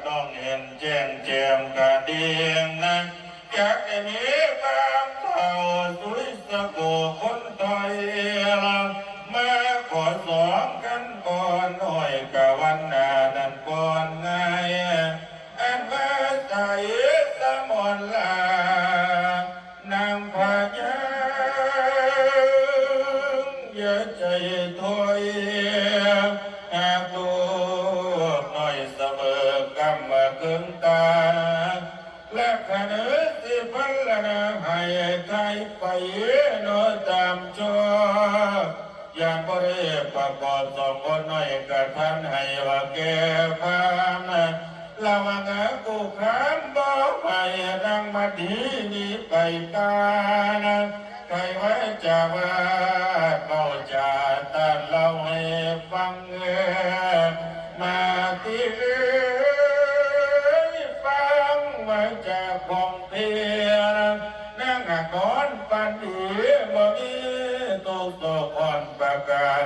ຕ້ອງເຫັນແຈ້ງແຈ່ມກະດີນະ ຈັກໄດ້ມີບາງເທົ່າສຸຍສະໂກຄົນຖອຍ ມາຂໍສອງກັນກ່ອນ ຫ້ອຍກະວັນໜ້ານັ້ນກ່ອນງ່າຍ ອັນວ່າໃສສະໝອນລາ ນາງພະຍາ ຢ່າໃຈຖອຍ ຫາກລູກນ້ອຍສະເໝີກຳມາເຄິ່ງຕາ ແລະຂະເນີຊິພັນລະນາໃຫ້ໄທໄປໂນຕາມໂຊ ຢ້ານບໍ່ໄດ້ປະກອບສອງຄົນນ້ອຍກະທັນໃຫ້ວ່າແກ່ພານ ລະວັງກູຄາມບໍ່ໃຫ້ນາງມະທີໜີໄປການ ໃຜວ່າຈາວາດເວົ້າຈາຕ້ານເລົ່າໃຫ້ຟັງ ມາຕິເອີຍ ຟັງວ່າຈາຂອງເພຍ ນາງຫາກນອນຝັນດີ ບໍ່ມີຕົກໂສກອ່ອນປະການ